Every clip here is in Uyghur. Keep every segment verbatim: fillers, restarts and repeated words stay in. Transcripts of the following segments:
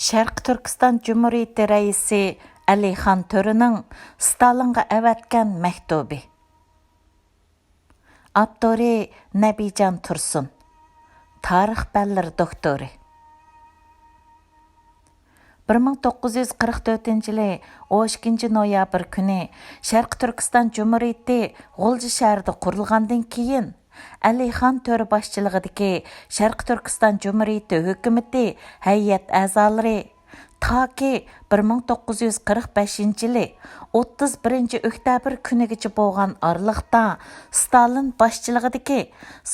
شەرقىي تۈركىستان جۇمھۇرىيىتى رەئىسى ئەلىخان تۆرىنىڭ ستالىنغا ئەۋەتكەن مەكتۇبى. ئاپتورى نەبىجان تۇرسۇن. تارىخ پەنلىرى دوكتورى. بىر مىڭ توققۇز يۈز قىرىق تۆتىنچى يىلى ئون ئىككىنچى نويابىر كۈنى شەرقىي تۈركىستان جۇمھۇرىيىتى غۇلجا شەھىرىدە قۇرۇلغاندىن كېيىن، ئەلىخان تۆرە باشچىلىقىدىكى شەرقىي تۈركىستان جۇمھۇرىيىتى ھۆكۈمىتى ھەيئەت ئەزالىرى تاكى بىر مىڭ توققۇز يۈز قىرىق بەشىنچى يىلى ئوتتۇز بىرىنچى ئۆكتەبىر كۈنىگىچە بولغان ئارىلىقتا ستالىن باشچىلىقىدىكى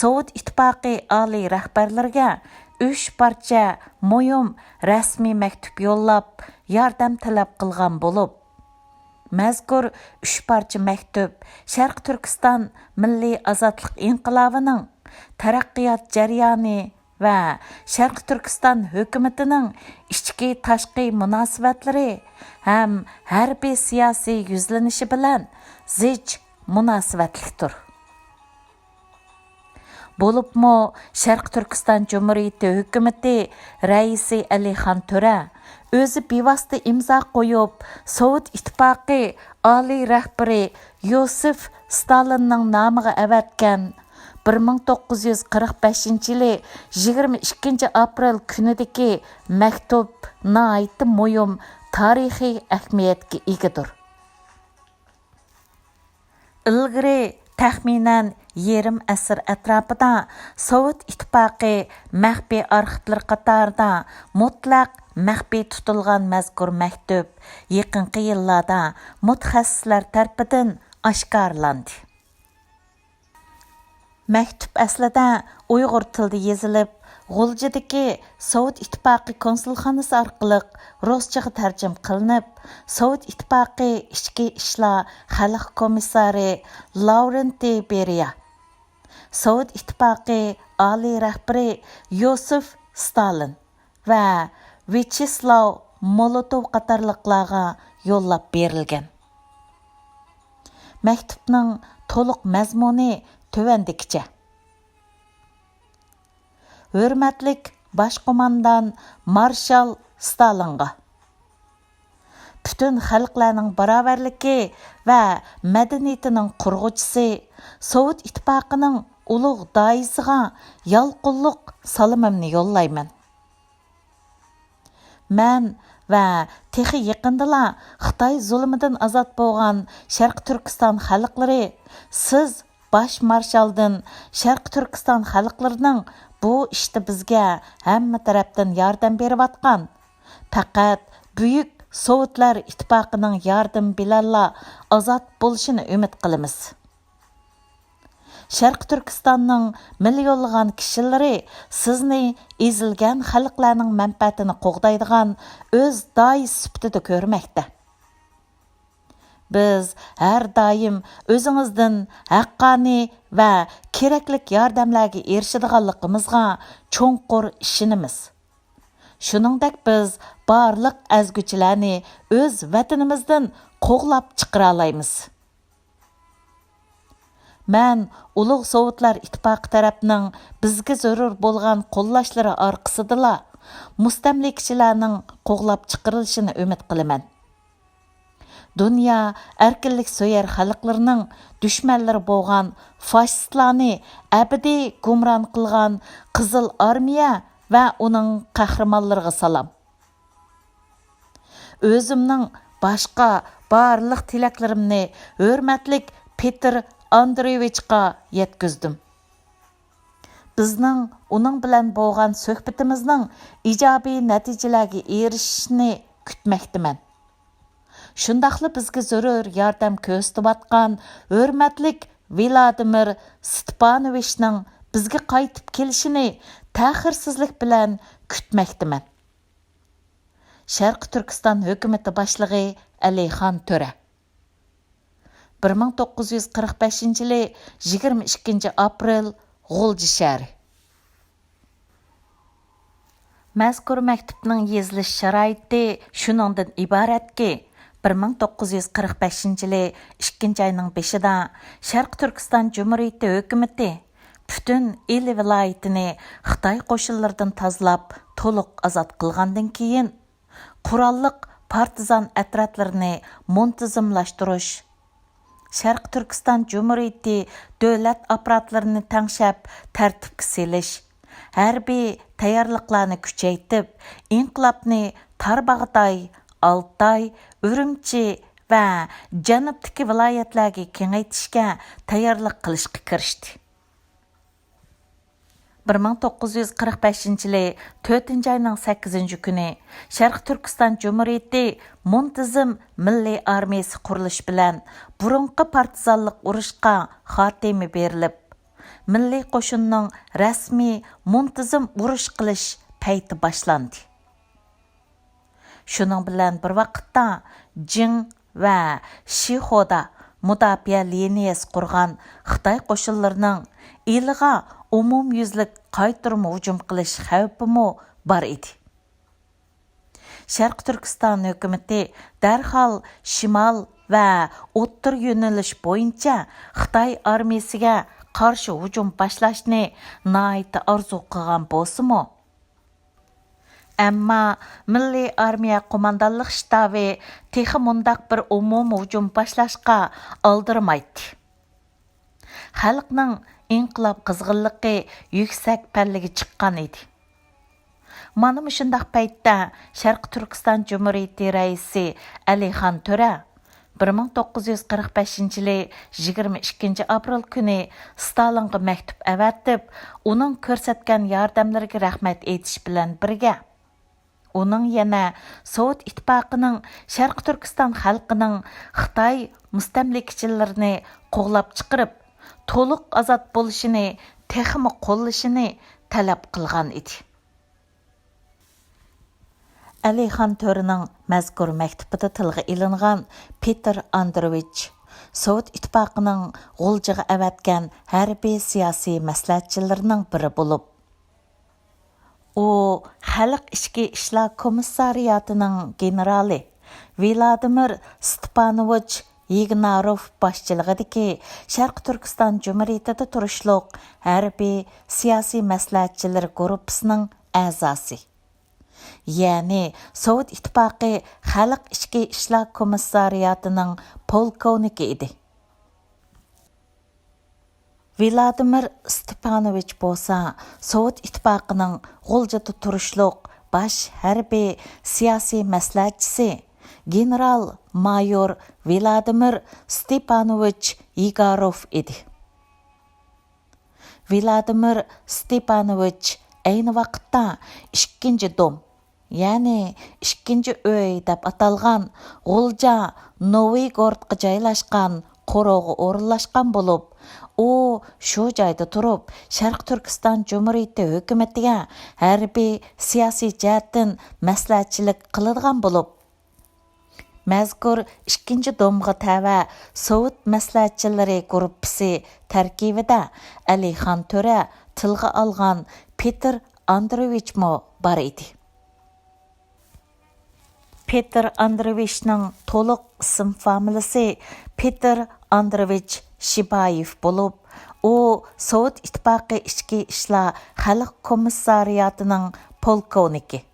سوۋېت ئىتتىپاقى ئالىي رەھبەرلىرىگە ئۈچ پارچە مۇھىم رەسمىي مەكتۇپ يوللاپ، ياردەم تەلەپ قىلغان بولۇپ، مەزكۇر ئۈچ پارچە مەكتۇپ شەرقىي تۈركىستان مىللىي ئازادلىق ئىنقىلابىنىڭ تەرەققىيات جەريانى ۋە شەرقىي تۈركىستان ھۆكۈمىتىنىڭ ئىچكى، تاشقى مۇناسىۋەتلىرى ھەم ھەربىي سىياسىي يۈزلىنىشى بىلەن زىچ مۇناسىۋەتلىكتۇر. بولۇپمۇ شەرقىي تۈركىستان جۇمھۇرىيىتى ھۆكۈمىتى رەئىسى ئەلىخان تۆرە ئۆزى بىۋاسىتە ئىمزا قويۇپ، سوۋېت ئىتتىپاقى ئالىي رەھبىرى يوسىف ستالىننىڭ نامىغا ئەۋەتكەن بىر مىڭ توققۇز يۈز قىرىق بەشىنچى يىلى يىگىرمە ئىككىنچى ئاپرېل كۈنىدىكى مەكتۇپ ناھايىتى مۇھىم تارىخىي ئەھمىيەتكە ئىگىدۇر. ئىلگىرى تەخمىنەن يېرىم ئەسىر ئەتراپىدا سوۋېت ئىتتىپاقى مەخپىي ئارخىپلىرى قاتارىدا مۇتلەق مەخپىي تۇتۇلغان مەزكۇر مەكتۇپ يېقىنقى يىللاردا مۇتەخەسسىسلەر تەرىپىدىن ئاشكارىلاندى. مەكتۇپ ئەسلىدە ئۇيغۇر تىلىدا يېزىلىپ، غۇلجىدىكى سوۋېت ئىتتىپاقى كونسۇلخانىسى ئارقىلىق رۇسچىغا تەرجىمە قىلىنىپ، سوۋېت ئىتتىپاقى ئىچكى ئىشلار خەلق كومىسسارى لاۋرېنتىي بېرىيا، سوۋېت ئىتتىپاقى ئالىي رەھبىرى يوسىف ستالىن ۋە ۋىچېسلاۋ مولوتوۋ قاتارلىقلارغا يوللاپ بېرىلگەن. مەكتۇپنىڭ تولۇق مەزمۇنى تۆۋەندىكىچە. ھۆرمەتلىك باش قوماندان مارشال ستالىنغا، پۈتۈن خەلقلەرنىڭ باراۋەرلىكى ۋە مەدەنىيىتىنىڭ قۇرغۇچىسى، سوۋېت ئىتتىپاقىنىڭ ئۇلۇغ داھىيسىغا يالقۇنلۇق سالىمىمنى يوللايمەن. مەن ۋە تېخى يېقىندىلا خىتاي زۇلۇمىدىن ئازاد بولغان شەرقىي تۈركىستان خەلقلىرى، سىز باش مارشالدىن شەرقىي تۈركىستان خەلقلىرىنىڭ بۇ ئىشتا بىزگە ھەممە تەرەپتىن ياردەم بېرىۋاتقان، پەقەت بۈيۈك سوۋېتلار ئىتتىپاقىنىڭ ياردىمى بىلەنلا ئازاد بولۇشىنى ئۈمىد قىلىمىز. شەرقىي تۈركىستاننىڭ مىليونلىغان كىشىلىرى سىزنى ئېزىلگەن خەلقلەرنىڭ مەنپەئەتىنى قوغدايدىغان ئۆز داھىيسى سۈپىتىدە كۆرمەكتە. بىز ھەر دائىم ئۆزىڭىزدىن ھەققانىي ۋە كېرەكلىك ياردەملەرگە ئېرىشىدىغانلىقىمىزغا چوڭقۇر ئىشىنىمىز. شۇنىڭدەك بىز بارلىق ئەزگۈچىلەرنى ئۆز ۋەتىنىمىزدىن قوغلاپ چىقىرالايمىز. مەن ئۇلۇغ سوۋېتلار ئىتتىپاقى تەرەپنىڭ بىزگە زۆرۈر بولغان قوللاشلىرى ئارقىسىدىلا مۇستەملىكىچىلەرنىڭ قوغلاپ چىقىرىلىشىنى ئۈمىد قىلىمەن. دۇنيا ئەركىنلىك سۆيەر خەلقلىرىنىڭ دۈشمەنلىرى بولغان فاشىستلارنى ئەبەدىي گۇمران قىلغان قىزىل ئارمىيە ۋە ئۇنىڭ قەھرىمانلىرىغا سالام. ئۆزۈمنىڭ باشقا بارلىق تىلەكلىرىمنى ھۆرمەتلىك پېتىر ئاندرېيېۋىچقا يەتكۈزدۈم. بىزنىڭ ئۇنىڭ بىلەن بولغان سۆھبىتىمىزنىڭ ئىجابىي نەتىجىلەرگە ئېرىشىشىنى كۈتمەكتىمەن. شۇنداقلا بىزگە زۆرۈر ياردەم كۆرسىتىۋاتقان ھۆرمەتلىك ۋىلادىمىر ستېپانوۋىچنىڭ بىزگە قايتىپ كېلىشىنى تەخىرسىزلىك بىلەن كۈتمەكتىمەن. شەرقىي تۈركىستان ھۆكۈمىتى باشلىقى ئەلىخان تۆرە. بىر مىڭ توققۇز يۈز قىرىق بەشىنچى يىلى يىگىرمە ئىككىنچى ئاپرېل، غۇلجا شەھىرى. مەزكۇر مەكتۇپنىڭ يېزىلىش شارائىتى شۇنىڭدىن ئىبارەتكى، بىر مىڭ توققۇز يۈز قىرىق بەشىنچى يىلى ئىككىنچى ئاينىڭ بېشىدا شەرقىي تۈركىستان جۇمھۇرىيىتى ھۆكۈمىتى پۈتۈن ئىلى ۋىلايىتىنى خىتاي قوشۇنلىرىدىن تازىلاپ، تولۇق ئازاد قىلغاندىن كېيىن، قوراللىق پارتىزان ئەترەتلىرىنى مۇنتىزىملاشتۇرۇش، شەرقىي تۈركىستان جۇمھۇرىيىتى دۆلەت ئاپپاراتلىرىنى تەڭشەپ تەرتىپكە سېلىش، ھەربىي تەييارلىقلارنى كۈچەيتىپ، ئىنقىلابنى تارباغاتاي، ئالتاي، ئۈرۈمچى ۋە جەنۇبتىكى ۋىلايەتلەرگە كېڭەيتىشكە تەييارلىق قىلىشقا كىرىشتى. بىر مىڭ توققۇز يۈز قىرىق بەشىنچى يىلى تۆتىنچى ئاينىڭ سەككىزىنچى كۈنى شەرقىي تۈركىستان جۇمھۇرىيىتى مۇنتىزىم مىللىي ئارمىيەسى قۇرۇلۇشى بىلەن بۇرۇنقى پارتىزانلىق ئۇرۇشقا خاتىمە بېرىلىپ، مىللىي قوشۇننىڭ رەسمىي مۇنتىزىم ئۇرۇش قىلىش پەيتى باشلاندى. شۇنىڭ بىلەن بىر ۋاقىتتا، جىڭ ۋە شىخودا مۇداپىئە لىنىيەسى قۇرغان خىتاي قوشۇنلىرىنىڭ ئىلىغا ئومۇميۈزلۈك قايتۇرما ھۇجۇم قىلىش خەۋپىمۇ بار ئىدى. شەرقىي تۈركىستان ھۆكۈمىتى دەرھال شىمال ۋە ئوتتۇرا يۆنىلىش بويىچە خىتاي ئارمىيەسىگە قارشى ھۇجۇم باشلاشنى ناھايىتى ئارزۇ قىلغان بولسىمۇ، ئەمما مىللىي ئارمىيە قوماندانلىق شتابى تېخى مۇنداق بىر ئومۇمىي ھۇجۇم باشلاشقا ئالدىرىمايتتى. خەلقنىڭ ئىنقىلاب قىزغىنلىقى يۈكسەك پەللىگە چىققان ئىدى. مانا مۇشۇنداق پەيتتە شەرقىي تۈركىستان جۇمھۇرىيىتى رەئىسى ئەلىخان تۆرە بىر مىڭ توققۇز يۈز قىرىق بەشىنچى يىلى يىگىرمە ئىككىنچى ئاپرېل كۈنى ستالىنغا مەكتۇپ ئەۋەتىپ، ئۇنىڭ كۆرسەتكەن ياردەملىرىگە رەھمەت ئېيتىش بىلەن بىرگە، ئۇنىڭ يەنە سوۋېت ئىتتىپاقىنىڭ شەرقىي تۈركىستان خەلقىنىڭ خىتاي مۇستەملىكىچىلىرىنى قوغلاپ چىقىرىپ، تولۇق ئازاد بولۇشىنى تېخىمۇ قوللىشىنى تەلەپ قىلغان ئىدى. ئەلىخان تۆرىنىڭ مەزكۇر مەكتۇبىدا تىلغا ئېلىنغان پېتىر ئاندروۋىچ سوۋېت ئىتتىپاقىنىڭ غۇلجىغا ئەۋەتكەن ھەربىي سىياسىي مەسلىھەتچىلىرىنىڭ بىرى بولۇپ، ئۇ خەلق ئىچكى ئىشلار كومىسسارىياتىنىڭ گېنېرالى ۋىلادىمىر ستېپانوۋىچ يېگناروف باشچىلىقىدىكى شەرقىي تۈركىستان جۇمھۇرىيىتىدە تۇرۇشلۇق ھەربىي سىياسىي مەسلىھەتچىلەر گۇرۇپپىسىنىڭ ئەزاسى، يەنى سوۋېت ئىتتىپاقى خەلق ئىچكى ئىشلار كومىسسارىياتىنىڭ پولكوۋنىكى ئىدى. ۋىلادىمىر ستېپانوۋىچ بولسا سوۋېت ئىتتىپاقىنىڭ غۇلجىدا تۇرۇشلۇق باش ھەربىي سىياسىي مەسلىھەتچىسى، گېنېرال مايور ۋىلادىمىر ستېپانوۋىچ يېگاروف ئىدى. ۋىلادىمىر ستېپانوۋىچ ئەينى ۋاقىتتا ئىككىنچى دوم، يەنى ئىككىنچى ئۆي دەپ ئاتالغان غۇلجا نوۋىگوردقا جايلاشقان قورۇغا ئورۇنلاشقان بولۇپ، ئۇ شۇ جايدا تۇرۇپ، شەرقىي تۈركىستان جۇمھۇرىيىتى ھۆكۈمىتىگە ھەربىي، سىياسىي جەھەتتىن مەسلىھەتچىلىك قىلىدىغان بولۇپ، مەزكۇر ئىككىنچى دومغا تەۋە سوۋېت مەسلىھەتچىلىرى گۇرۇپپىسى تەركىبىدە ئەلىخان تۆرە تىلغا ئالغان پېتىر ئاندروۋىچمۇ بار ئىدى. پېتىر ئاندروۋىچنىڭ تولۇق ئىسىم فامىلىسى پېتىر ئاندروۋىچ شىبايېف بولۇپ، ئۇ سوۋېت ئىتتىپاقى ئىچكى ئىشلار خەلق كومىسسارىياتىنىڭ پولكوۋنىكى.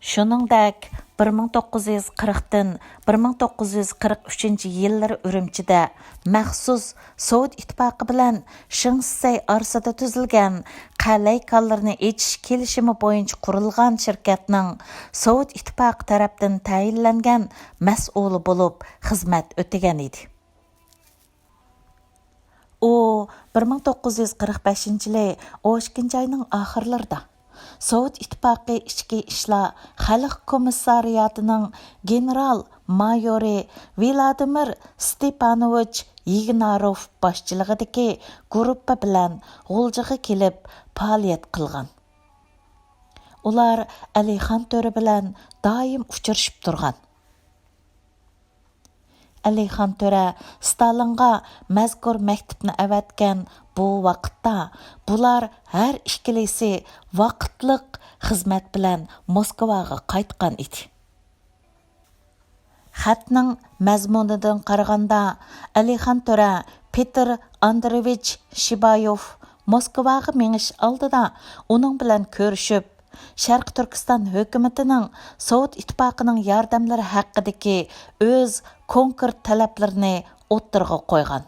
شۇنىڭدەك، بىر مىڭ توققۇز يۈز قىرىقتىن بىر مىڭ توققۇز يۈز قىرىق ئۈچىنچى يىللىرى ئۈرۈمچىدە مەخسۇس سوۋېت ئىتتىپاقى بىلەن شېڭ شىسەي ئارىسىدا تۈزۈلگەن قەلەي كانلىرىنى ئېچىش كېلىشىمى بويىچە قۇرۇلغان شىركەتنىڭ سوۋېت ئىتتىپاقى تەرەپتىن تەيىنلەنگەن مەسئۇلى بولۇپ خىزمەت ئۆتىگەن ئىدى. ئۇ بىر مىڭ توققۇز يۈز قىرىق بەشىنچى يىلى ئون ئىككىنچى ئاينىڭ ئاخىرلىرىدا سوۋېت ئىتتىپاقى ئىچكى ئىشلار خەلق كومىسسارىياتىنىڭ گېنېرال مايورى ۋىلادىمىر ستېپانوۋىچ يېگناروف باشچىلىقىدىكى گۇرۇپپا بىلەن غۇلجىغا كېلىپ پائالىيەت قىلغان. ئۇلار ئەلىخان تۆرە بىلەن دائىم ئۇچرىشىپ تۇرغان. ئەلىخان تۆرە ستالىنغا مەزكۇر مەكتۇپنى ئەۋەتكەن بۇ ۋاقىتتا، بۇلار ھەر ئىككىلىسى ۋاقىتلىق خىزمەت بىلەن موسكۋاغا قايتقان ئىدى. خەتنىڭ مەزمۇنىدىن قارىغاندا، ئەلىخان تۆرە پېتىر ئاندرېۋىچ شىبايوف موسكۋاغا مېڭىش ئالدىدا ئۇنىڭ بىلەن كۆرۈشۈپ، شەرقىي تۈركىستان ھۆكۈمىتىنىڭ سوۋېت ئىتتىپاقىنىڭ ياردەملىرى ھەققىدىكى ئۆز كونكرېت تەلەپلىرىنى ئوتتۇرىغا قويغان.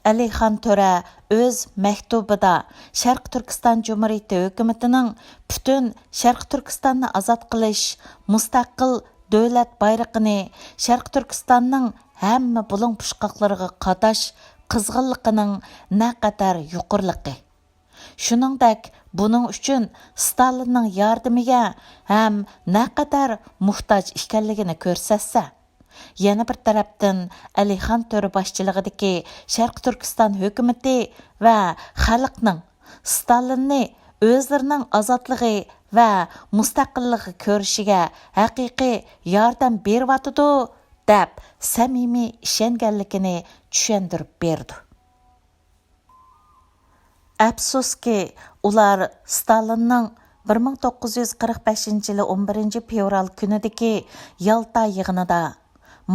ئەلىخان تۆرە ئۆز مەكتۇبىدا شەرقىي تۈركىستان جۇمھۇرىيىتى ھۆكۈمىتىنىڭ پۈتۈن شەرقىي تۈركىستاننى ئازاد قىلىش، مۇستەقىل دۆلەت بايرىقىنى شەرقىي تۈركىستاننىڭ ھەممە بۇلۇڭ پۇچقاقلىرىغا قاداش قىزغىنلىقىنىڭ نەقەدەر يۇقىرىلىقى، شۇنىڭدەك بۇنىڭ ئۈچۈن ستالىننىڭ ياردىمىگە ھەم نەقەدەر موھتاج ئىكەنلىكىنى كۆرسەتسە، يەنە بىر تەرەپتىن ئەلىخان تۆرە باشچىلىقىدىكى شەرقىي تۈركىستان ھۆكۈمىتى ۋە خەلقنىڭ ستالىننى ئۆزلىرىنىڭ ئازادلىقى ۋە مۇستەقىللىقى كۆرۈشىگە ھەقىقىي ياردەم بېرىۋاتىدۇ، دەپ سەمىمىي ئىشەنگەنلىكىنى چۈشەندۈرۈپ بېرىدۇ. ئەپسۇسكى، ئۇلار ستالىننىڭ بىر مىڭ توققۇز يۈز قىرىق بەشىنچى يىلى ئون بىرىنچى فېۋرال كۈنىدىكى يالتا يىغىنىدا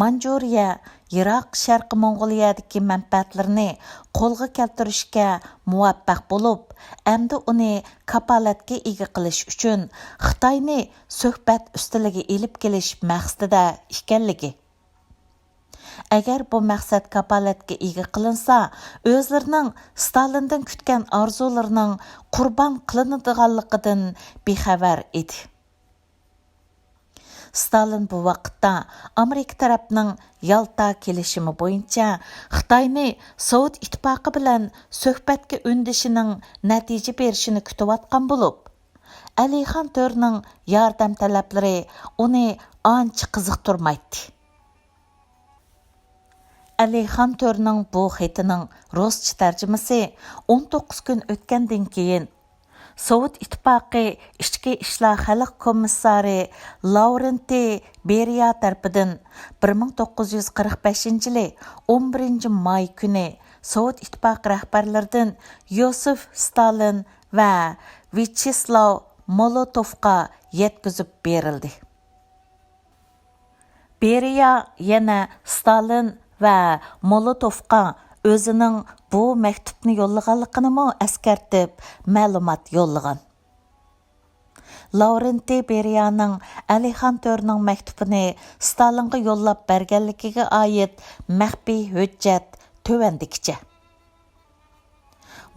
مانجۇرىيە، يىراق شەرقىي موڭغۇلىيەدىكى مەنپەئەتلىرىنى قولغا كەلتۈرۈشكە مۇۋەپپەق بولۇپ، ئەمدى ئۇنى كاپالەتكە ئىگە قىلىش ئۈچۈن خىتاينى سۆھبەت ئۈستىلىگە ئېلىپ كېلىش مەقسىتىدە ئىكەنلىكى. ئەگەر بۇ مەقسەت كاپالەتكە ئىگە قىلىنسا، ئۆزلىرىنىڭ ستالىندىن كۈتكەن ئارزۇلىرىنىڭ قۇربان قىلىنىدىغانلىقىدىن بىخەۋەر ئىدى. ستالىن بۇ ۋاقىتتا ئامېرىكا تەرەپنىڭ يالتا كېلىشىمى بويىچە خىتاينى سوۋېت ئىتتىپاقى بىلەن سۆھبەتكە ئۈندىشىنىڭ نەتىجە بېرىشىنى كۈتۈۋاتقان بولۇپ، ئەلىخان تۆرىنىڭ ياردەم تەلەپلىرى ئۇنى ئانچە قىزىقتۇرمايتتى. ئەلىخان تۆرىنىڭ بۇ خېتىنىڭ رۇسچە تەرجىمىسى ئون توققۇز كۈن ئۆتكەندىن كېيىن، سوۋېت ئىتتىپاقى ئىچكى ئىشلار خەلق كومىسسارى لاۋرېنتىي بېرىيا تەرىپىدىن بىر مىڭ توققۇز يۈز قىرىق بەشىنچى يىلى ئون بىرىنچى ماي كۈنى سوۋېت ئىتتىپاقى رەھبەرلىرىدىن يوسىف ستالىن ۋە ۋىچېسلاۋ مولوتوفقا يەتكۈزۈپ بېرىلدى. بېرىيا يەنە ستالىن ۋە مولوتوفقا ئۆزىنىڭ بۇ مەكتۇپنى يوللىغانلىقىنىمۇ ئەسكەرتىپ، مەلۇمات يوللىغان. لاۋرېنتىي بېرىيانىڭ ئەلىخان تۆرىنىڭ مەكتۇپىنى ستالىنغا يوللاپ بەرگەنلىكىگە ئائىت مەخپىي ھۆججەت تۆۋەندىكىچە.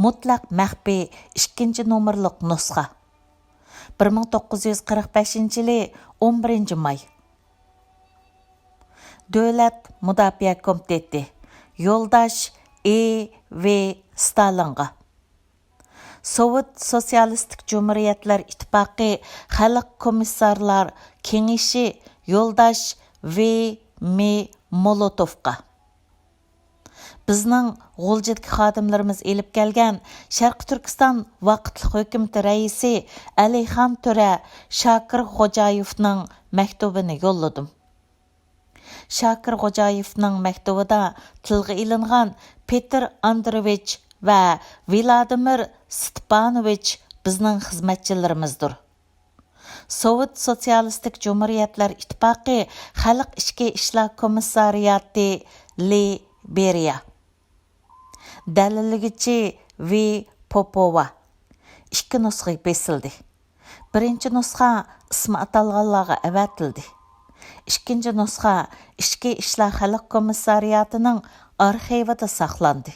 مۇتلەق مەخپىي ئىككىنچى نومۇرلۇق نۇسخا. بىر مىڭ توققۇز يۈز قىرىق بەشىنچى يىلى ئون بىرىنچى ماي. دۆلەت مۇداپىئە كومىتېتى، يولداش ئېي ۋېي ستالىنغا. سوۋېت سوتسىيالىستىك جۇمھۇرىيەتلەر ئىتتىپاقى خەلق كومىسسارلار كېڭىشى، يولداش ۋېي مېي مولوتوفقا. بىزنىڭ غۇلجىدىكى خادىملىرىمىز ئېلىپ كەلگەن شەرقىي تۈركىستان ۋاقىتلىق ھۆكۈمىتى رەئىسى ئەلىخان تۆرە شاكىر خوجايېۋنىڭ مەكتۇبىنى يوللىدىم. شاكىر خوجايېۋنىڭ مەكتۇبىدا تىلغا ئېلىنغان پېتىر ئاندرېۋىچ ۋە ۋلادىمىر ستېپانوۋىچ بىزنىڭ خىزمەتچىلىرىمىزدۇر. سوۋېت سوتسىيالىستىك جۇمھۇرىيەتلەر ئىتتىپاقى خەلق ئىچكى ئىشلار كومىسسارىياتى، لى بېرىيا. دەلىللىگۈچى ۋى پوپوۋا. ئىككى نۇسخا بېسىلدى. بىرىنچى نۇسخا ئىسمى ئاتالغانلارغا ئەۋەتىلدى. ئىككىنچى نۇسخا ئىچكى ئىشلار خەلق كومىسسارىياتىنىڭ ئارخىۋىدا ساقلاندى.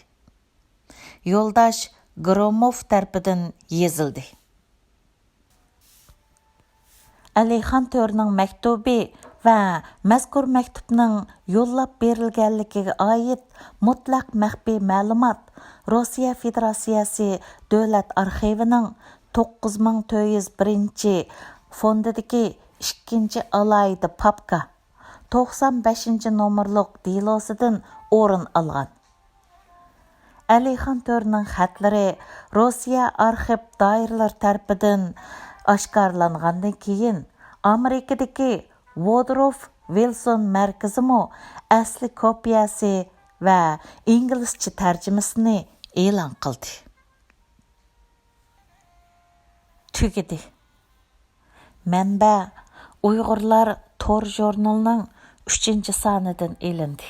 يولداش گروموف تەرىپىدىن يېزىلدى. ئەلىخان تۆرىنىڭ مەكتۇبى ۋە مەزكۇر مەكتۇپنىڭ يوللاپ بېرىلگەنلىكىگە ئائىت مۇتلەق مەخپىي مەلۇمات روسىيە فېدېراتسىيەسى دۆلەت ئارخىۋىنىڭ توققۇز مىڭ تۆت يۈز بىرىنچى فوندىدىكى ئىككىنچى ئالاھىدە پاپكا، توقسان بەشىنچى نومۇرلۇق دېلوسىدىن ئورۇن ئالغان. ئەلىخان تۆرىنىڭ خەتلىرى روسىيە ئارخىپ دائىرىلىرى تەرىپىدىن ئاشكارىلانغاندىن كېيىن، ئامېرىكىدىكى ۋودروف ۋىلسون مەركىزىمۇ ئەسلى كوپىيەسى ۋە ئىنگلىزچە تەرجىمىسىنى ئېلان قىلدى. تۈگىدى. مەنبە: ئۇيغۇرلار تور ژۇرنىلىنىڭ ئۈچىنچى سانىدىن ئېلىندى.